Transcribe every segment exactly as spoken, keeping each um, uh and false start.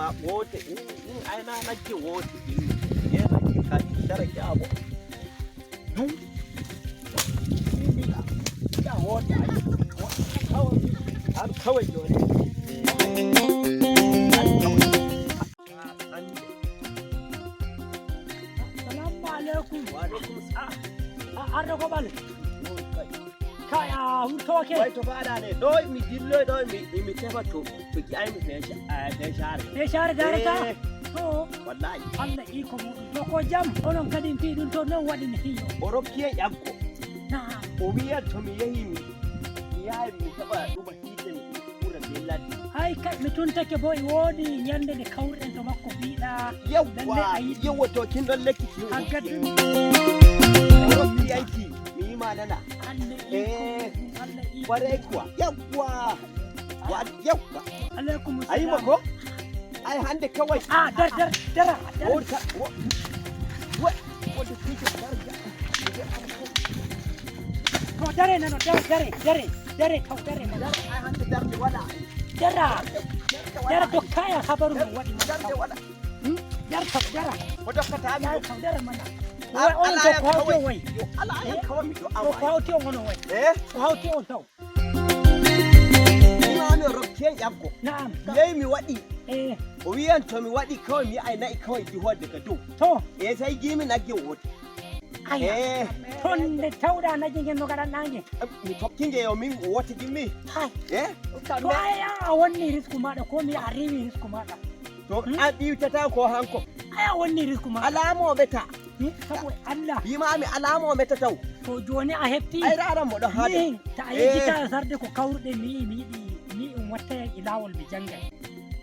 A woote, in, in ayna nagge woote, in, ye nagge ka, dara ke abo. Dum. Ni, ni, ya woote, ay. Kawai, an kawai jone. An kawai. Salamu alaikum. Wa alaikum salam. Ah, ah, arɗo ko ɓale? Kaya, hurtooke. Way to faɗa ne. Ɗo mi dilloy ɗo mi, mi, mi tefa to, to gi'aymi feca-, eh, fecaare. Fecaare darata? Eh. To. Wallahi. Allah iko muɗum. To ko jam, onon kadi fii ɗum to non waɗi ni fiyo. O rokki en ƴaggo. Naam. O wiya to mi yehi mi, mi yahay mi heɓa ɗuma hiite mi ɓura be ladde. Hay kay, mi tuntake bo e woodi yande nde kawruɗen to makko mbiɗa. Yawwa, lalle a yiɗi. Yawwa to kin ɗon lekki kin. A gaddu. O rokki yanki, mi yima nana. Allah iko, eh, Allah iko. Kwarai kuwa. Yawwa. Wa, yawwa. Alaikum salam. Ayi mako? Ai hande kawai. Ah, dar, dar, dara, dara. Wota, wo-, wo-, wota kike darja. To dare nano, dare, dare, dare, dare, taw dare mana. Ai hande darde wala. Dara. Dara to kaya habaru no waɗi mana. Darde wala. Hmm? Dar taw dara. Ko dokkata mi. Dar taw dara mana. Ala, on ala ko yan kawai. Yo, ala yan kawai mi yo awa. Ko hawti on wono wai. Eh? Ko hawti on taw. Imaami o rokki en ƴaggo. Na'am. Mi yehi mi waɗi. Eh. O wiyan to mi waɗi kawai mi yi'ay na'i kawai dihoode ka dow. To. Eh, sai giimi nagge woote. Aya. Eh. Ton nde tawɗa nagge ngen no gaɗanɗa nge? Mi tokki nge yo min woote gimmi. Hay. Eh? To aya a wonni risku maɗa ko mi a riiwi risku maɗa. To a ɗiwtata ko hanko. Aya wonni risku maɗa. Alaa mo o ɓeta. Hmm? Sabo Allah. Imaami alaa mo o meta taw. To jooni a hefti. Ay raran mo ɗon haade. Min ta a yejjita sarde ko kawruɗen mi mi yiɗi mi ɗum watta e laawol mi jannga.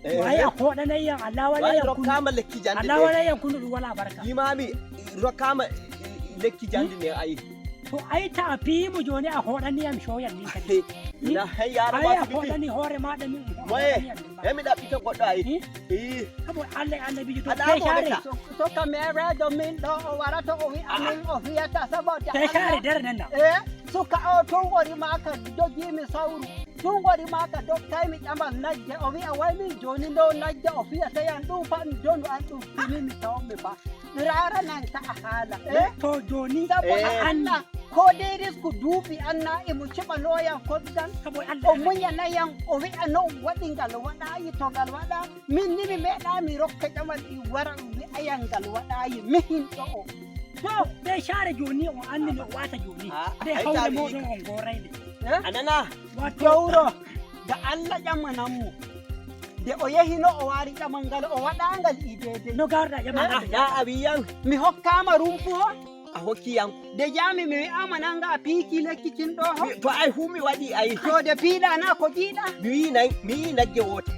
Eh. To ay a hoɗanay yam a laawanay yam kunu. Rokkaama lekki jannde. A laawanay yam kunu ɗum wala barka. Imaami rokkaama lekki jannde ne ay. To ay ta a piyi mo jooni a hoɗani yam shoyan ni kadi. Na hay yara ay a hoɗani hoore maɗa min. Moye. Emi ɗaɓɓita goɗɗo ay. Abo Allah e annabijo to kecare. To, to ka merejo min ɗo o wara to o wi'a min o fiyata saboda kecare dere nanna. Eh, suka o tungori maka dogimi sauru. Tungori maka dokkaymi ƴamal nagge o wi'a way min joni ndo nagge o fiyata yan ɗum fa mi donu an ɗum fini mi tawmi fa. Mi rara nan ta a hala. Eh? To joni saboda Allah ko dai risku dubi anna e mu ciba loyan koddan. Saboda Allah. O munya nayan o wi'a no waɗi ngal waɗayi to ngal waɗa. Min ni mi meeɗaa mi rokka ƴamal ɗi wara mi ayangal waɗaayi mihin ɗo'o. To ɓe caare jooni on anndi no o waata jooni. Nde hawre mooɗon on goorayde. A nana. Wato jowro da Allah ƴamanan mo. Nde o yehino o waari ƴamal ngal o waɗaangal i deedey. No garɗa ƴamal ngal. Na a wiyan. Mi hokkaama rumpu o. A hokki yam. De jaami mi wi'aama nanga a piiki lekki kin ɗo ho? To ay hu mi waɗi ay. To de piiɗa na ko jiiɗa? Mi wi'i nay, mi wi'i nagge woote.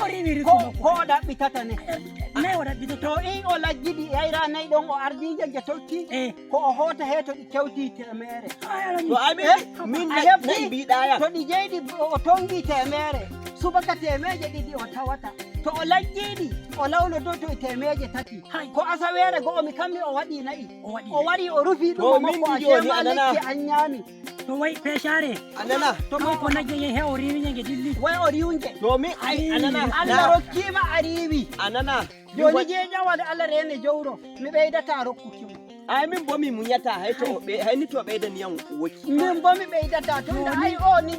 O riiwi risku makko. Ko o ɗaɓɓitata ne? Nay o ɗaɓɓitata. To in o lajjidi yayra nay ɗon o ardi nge nge tokki. Eh. Ko o hoota he to ɗi kewti teemeere. To ay min, min nay mbiɗa yam. To ɗi jeyɗi o tongi teemeere. Subaka teemeeje ɗiɗi o tawata. To o lajjiɗi o lawlodoto e teemeeje tati. Ko asaweere go'o mi kammi o waɗi na'i. O waɗi. O wari o rufi ɗum o makko a ceema lekki an ñaami. To wayi pecaare. A nana. To makko nagge ye he o riiwi ñange dilli. Way o riiwunge. To min ay a nana. Allah rokkiima a riiwi. A nana. Jooni jeeƴawal Allah reene jowro. Mi ɓeydata rokkuki mo. Ay min bo mi muñata hay to o ɓe hay ni to ɓeydani yam wokki. Min bo mi ɓeydata to nda ay o ni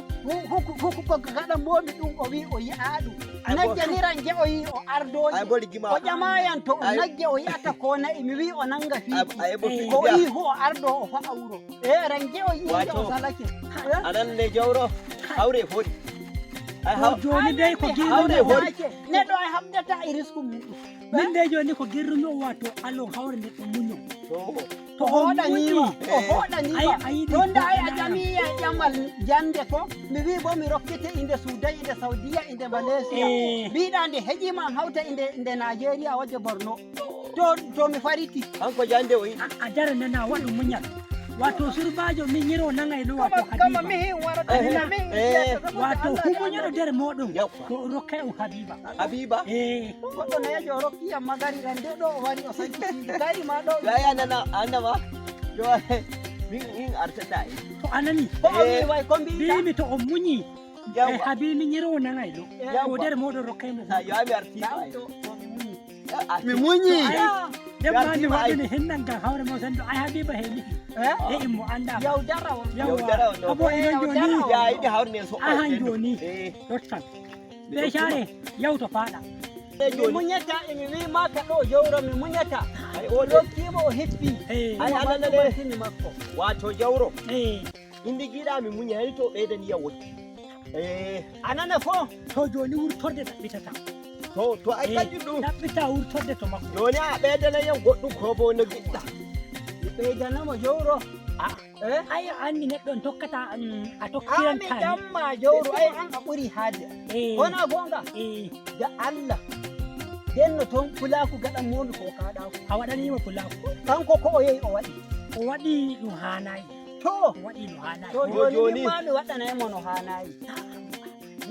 huku huku ko gaɗa mbomi ɗum o wi o yi'a ɗum. Nagge ni ran je'oyi o ardoyi o ƴamayan to o nagge o yi'ata ko na'i mi wi o nanga fiiki ko wi hu o ardo o fa'a wuro e ran je'oyi o salake. Anan le jawro hawre fori. Ay haw joni dey ko hawre fori. Neɗɗo ay habdata e risku mum. Min de joni ko girrumi o wato alon hawre nde ɗum muñum. To hoɗanima o hoɗanima ɗon da ay a ƴami ƴamal jande ko mi wi bo mi rokkete inde suudan inde saudiya inde malaysia. Mbiɗa nde heƴima an hawta inde inde nigeria wadde borno. To to mi fariti. Hanko jande o yiɗi. A dara nana waɗu muñal. Wato surbajo min yiro nangay no wato habiba. Kama mihin warata min. Wato humuñoɗo nder moɗon. To rokkay o habiba. Habiba. Eh. Goɗɗo neejo o rokki yam magari ran de ɗo o wari o sanki sidi kayri ma ɗo. Yaya nana annama. Yo min in artata e. To anani. Ko o wi way ko mbiɗa. Mbimi to on muñi. Yawwa. Habi miñiroowo nanay ɗo. Yawwa. O nder mooɗon rokkay mo. Sa yo ami arti. Yawwa, to, to mi muñi. Mi muñi. Ay, ndemma mi waɗani hennan ngam hawre mo sendo. Ay, Habiba he mihi. Eh? E immo anda. Yawdara on. Yawwa. Yawdara on. Abo e non joni. Yawdara on. Ya, iɗi hawre ne so. Ahan joni. Eh. Dottan. Be share, yau to faɗa. Mi muñata, emi wi maka ɗo jawro, mi muñata. Ay, o de. Rokki mo o hippi. Eh. Ay, ala nane. Sini makko. Wato jawro. Eh. Indi giɗa mi muña, hani to ɓeydani yam woni. Eh. A nana fo? To joni wurtorde ɗaɓɓitata. To, to ay kanjum ɗum. Ɗaɓɓita wurtorde to makko. Joni a ɓeydana yam goɗɗum ko bo no giɗɗa. Mi ɓeydana mo jawro. Ah. Eh? Ay, a anndi neɗɗo on tokkata, mm, a tokkiran. Ami damma jawru, ay, an a ɓuri haaje. Eh. Wona goonga? Eh. Da Allah. Denno toon pulaaku gaɗan momi ko kaaɗaaku. A waɗaniima pulaaku? Kanko ko o yehi o waɗi. O waɗi ɗum haanayi. To. O waɗi ɗum haanayi. To, joni min ma mi waɗanay mo no haanayi.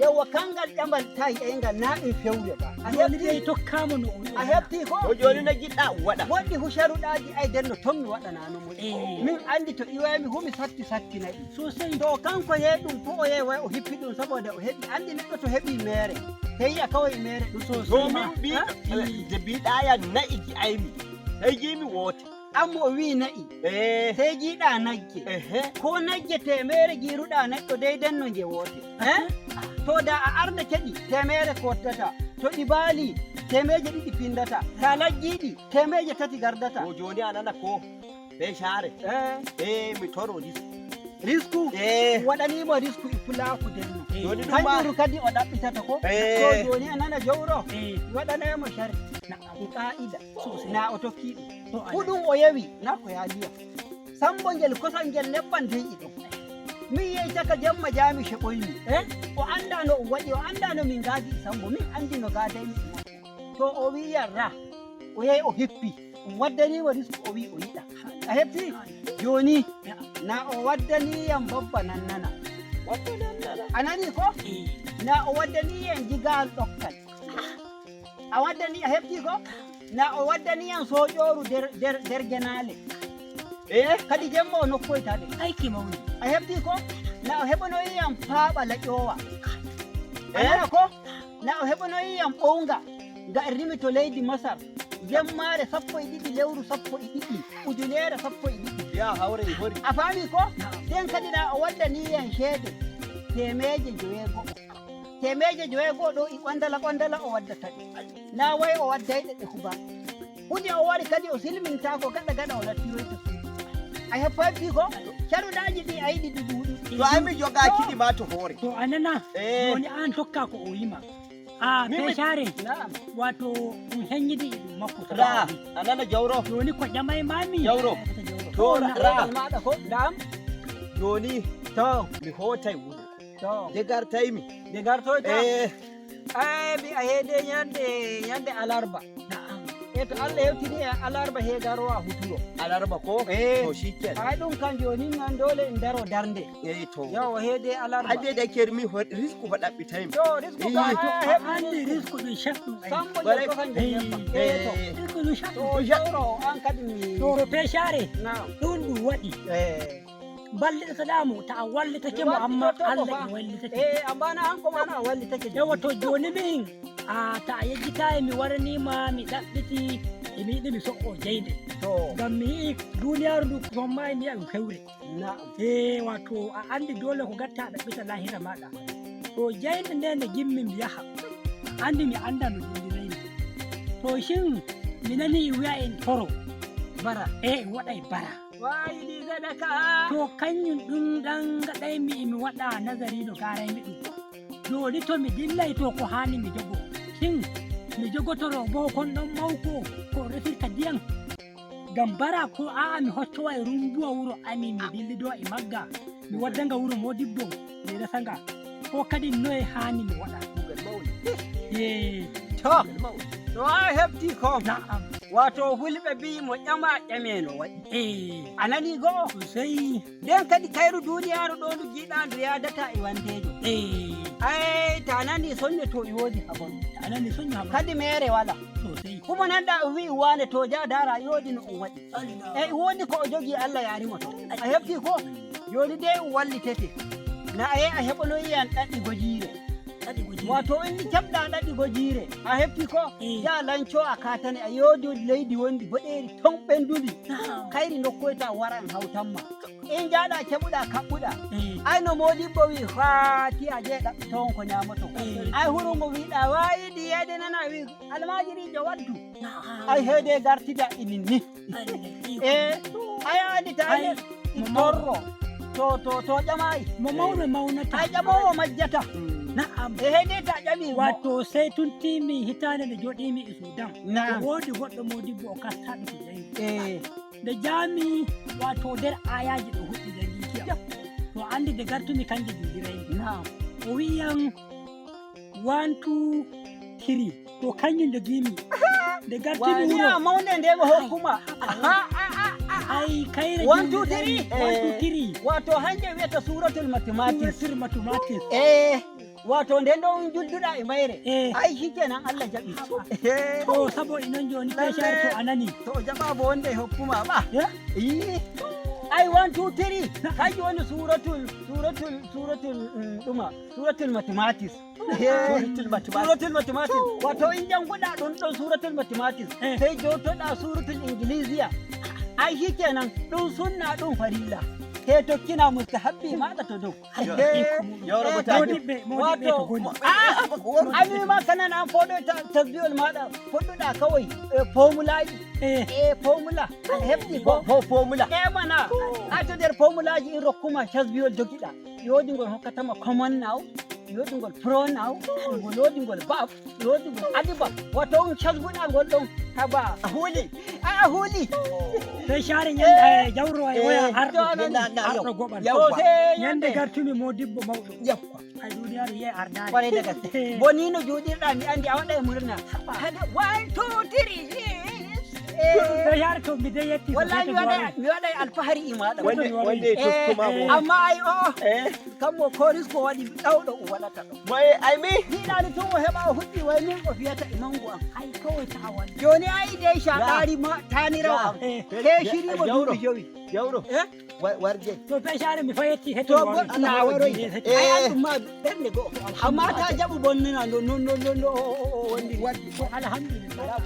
Yewwa, kangal ƴamal tawi e ngal na ɗum fewre ba. A joni hefti? Ɓe tokkaama no o wi'o. A hefti ko? O joni no jiɗɗa waɗa. Woɗɗi hu sharuɗaaji ay denno ton mi waɗanaano mo. Eh. Min anndi to iwaymi hu mi satti satti nayi. Sosai. To kanko ye ɗum fu o ye way o hippi ɗum saboda o heɓi. Anndi neɗɗo to heɓi mere. Te yi'a kawai mere ɗum. Sosai. To min bi, eh, de biɗa ya na'i ji aymi. Sai ji mi wote. Amma o wi'i na'i. Eh. Sey jiiɗaa nagge. Ehe. Koo nagge teemeere jiiruɗaa neɗɗo dey denno nge woote. Eh? To daa a arda keɗi, teemeere kootata. To ɗi baali, teemeeje ɗiɗi pindata. To a laggii ɗi, teemeeje tati gardata. O jooni a nana ko? Bee caare. Eh. Eh, mi toro risku. Risku? Eh. Waɗanii mo risku e pulaaku denno. Eh. Jooni ɗum ma. Kanjum kadi o ɗaɓɓitata ko? Eh. To jooni a nana jowro. Eh. Waɗanee mo sharti. Naam. E qaa'ida. Sosai. Na o tokki ɗum. To Allah. Ko ɗum o yewi, na ko yaaliya. Sambo ngel kosam ngel nebban dey iɗo. Min yehi caka jemma jaami sheɓoymi. Eh? O anndaa no o waɗi, o anndaa no min ngaadi e Sambo, min anndi no ngaadaymi e makko. To o wi'i yam ra, o yehi o hippi. Ɗum waddanii mo risku o wi'i o yiɗa. A heɓti? Jooni, na o waddanii yam babba nannana. Babba nannana. A nanii ko? Eh. Na o waddanii yam jigaal ɗokkal. A waddani, a heɓti ko? Na o waddani yam soojooru der, der, der genaale. Eh? Kadi jemma o nokkoyta ɗe. Ay, ki mawni. A heɓti ko? Na o heɓanoyi yam paaɓa laƴoowa. Eh? A nana ko? Na o heɓanoyi yam ɓownga. Nga rimi to leydi Masar. Jemmaare sappo e ɗiɗi, lewru sappo e ɗiɗi, ujuneere sappo e ɗiɗi. Ya hawre e hori. A faami ko? Naam. Den kadi na o waddani yam ceede teemeeje joweego'o. Teemeeje joweego'o ɗo e ɓandala ɓandala o waddata ɗe. Na way o waddayɗe ɗe kuba. Hude o wari kadi o silmintaako gaɗa gaɗa o nattiroyta suudu. A heɓti ko? Caruɗaaji ɗi a yiɗi ɗi ɗuuɗi. To ay mi jogaaki ɗi ma to hoore. To a nana, eh, jooni aan tokka ko o yima. Ah, min mi- Pecaare. Naam. Wato ɗum heññidi e ɗum makko. Ra, a nana jawro. Jooni ko ƴamay mami. Jawro. To, ra, ra. Maɗa ko? Naam. Jooni. To. Mi hootay wuro. To. De gartaymi. De gartoyta? Eh. Ay, mbi'a heede ñande, ñande alarba. Naam. E to Allah hewtini en alarba he garowa huturo. Alarba ko? Eh. To, shikken. Ay, ɗum kan jooni nan dole en daro darnde. Eh, to. Yawa, heede alarba. Hadde da kermi ho-, risku fa ɗaɓɓitaymi. To, risku. Eh. Ka, to, a heɓi anndi risku. Risku ɗum shaɗɗum ay. Sambo. Bare. Jokko kan. Eh. Eh, to. Eh. Risku ɗum shaɗɗum. To, jawro, an kadi mi. To, to, Pecaare. Naam. Ɗum ɗum waɗi. Eh. Ballitoɗaa mo, ta a wallitake mo, amma Allah e wallitake. Eh, amma na an ko ma na a wallitake. Yawa, to jooni min, a, ta a yejjitaay mi waraniima, mi ɗaɓɓiti, e mi yiɗi mi so'o jeynde. To. Ngam mi yi'i duuniyaaru ndu ko sommaay mi yi'a ɗum fewre. Na'am. Eh, wato a anndi doole ko gatta a ɗaɓɓita laahira maaɗa. To jeynde nde nde jimmi mi yaha. A anndi mi annda no jilliraymi. To shin mi nani e wi'a en toro. Bara. Eh, en waɗay bara. Waayidi sadaka. To kañum ɗum ɗan gaɗaymi e mi waɗa nazari no gaaraymi ɗum. Jooni to mi dillay to ko haani mi jogo. Shin mi jogotoro boo kon ɗon mawko ko resirta ndiyam? Ngam bara ko a'a mi hoccowa e rumbuwa wuro amin mi dillido e magga. Mi waddanga wuro modibbo mi resanga. Ko kadi noye haani mi waɗa? Kuugal mawni. Yee. To. Kuugal mawni. To a hefti ko. Na'am. Wato fulɓe mbi'i mo ƴama ƴame no waɗi. Eh. A nani go'o? Sosai. Nden kadi kayru duniyaaru ɗo ndu jiiɗa ndu yaadata e wanteejo. Eh. Ay, ta nani sonne to i woodi habon. Ta nani sonne habon. Kadi mere wala. Sosai. Kuma nanɗa o wi'i wane to ja dara i woodi no o waɗi. Allah. E i woodi ko o jogi Allah yaari mo to. A hefti ko? Joni de o wallitete. Na a yehi a heɓonoyi yam ɗaɗi gojiire. Ɗaɗi gojiire. Wato in ni keɓɗa ɗaɗi gojiire, a hefti ko? Eh. Yaa lanco a kaatane, a yoodi leydi wondi boɗeeri ton ɓendundi. Naam. Kayri nokkoyta waran hawtan ma. In jaaɗa keɓuɗa kaɓɓuɗa. Eh. Ay no moodibbo wi faati a jee ɗaɓɓi toon ko ñaamoto. Eh. Ay huru ngo wiɗa waayiɗi yeede nana wi almaajiriijo waddu. Naam. Ay heede gartida inin ni. Ay, Eh, ay andi ta Ay, ande mo i mawɗo. torro. To, to, to ƴamayi. Mo mawɗo mawnata. Ay ƴamowo majjata. Na'am. E hede ta ƴami mo. Wato sey tun tiimi hitaande nde joɗiimi e Sudan. Na'am. O woodi goɗɗo moodibbo o kastaɗo ko jayi. Eh. Nde jaami wato nder ayaji ɗo huɗɗi jangiki am. To andi nde gartumi kanje jindiray. Na'am. O wi'iyam one, two, three. To kanjum jogiimi. Nde gartumi Wani wuro. A mawnde nde mo hokkuma. Ay kayre One, two, three. One, two, three. Wato hanje wiyata suratul mathematics. Suratul mathematics. Eh. Wato nden ɗon julduɗa e mayre. Eh. Ay shikenan Allah jaɓi. To sabo inon joni Lalle. Kay shari to a nani. To o jaɓa bo wonde e hokkuma ba. Eh? Ii. Ay one, two, three. Kanjum woni suratul suratul suratul mm, ɗuma. Suratul mathematics. Suratul mathematics. Suratul mathematics. Wato in janguɗa ɗum ɗon suratul mathematics. Eh. Sai jotoɗa suratul ingiliziya. Ai shikenan ɗum sunna ɗum farilla. Sai tokkina mustahabbi maɗa to dow. Yo, yo, Eh, Robo Tajo. Modiɓɓe, modiɓɓe to Wato, goni. Ah, ami ma kanan an fodo ta- tasbihol maɗa foɗɗuɗa kawai eh, formulaji. Eh. Eh, formula. A hefti Fo- ko. fo- Formula. Eh mana. Ai to nder formulaji in rokkuma tasbihol dogiɗa. Yodi ngol hokkatama common now. Yodi ngol pronoun. Ngol yodi ngol verb. Yodi ngol adverb. Wato on tasbuɗa ngol ɗon. Haba. A huli. Ai a huli. Sai share nyande jawro e waya Eh, har to anan. Har ɗo goɓan. Yawwa. To sai Nyande nyande. Gartumi modibbo mawɗo. Yawwa. Ay duniyaaru yee ardaani. Kwarai da gaske. Bo ni no joɗirɗa mi andi a waɗa e murna. Haba. Hada one, two, three. Eh. Sai share to mi dai yetti. Wallahi mi waɗa mi waɗa alfahari e maɗa. Wonde wonde Eh, tuskuma mo. Amma ay o. Eh. Kammo koris ko waɗi ɗawɗo o waɗata ɗo. Moye ay mi? Hiɗani tun o heɓa o huɗɗi way min o fiyata e mangu am. Ay kawai ta wani. Joni ay dai shaɗari ma tanirawo am. Eh. Ke shiri mo Jawro. Duuɓi jowi. Jawro. Eh? Wa- Warje. To pe share mi fayetti heto To wawi. Goɗɗo na waroy. Eh. Ay andu ma ɓernde go'o. Amma ta jaɓu bonnina no no no no no o- o- o- o wondiri. Waɗi. To alhamdulillah.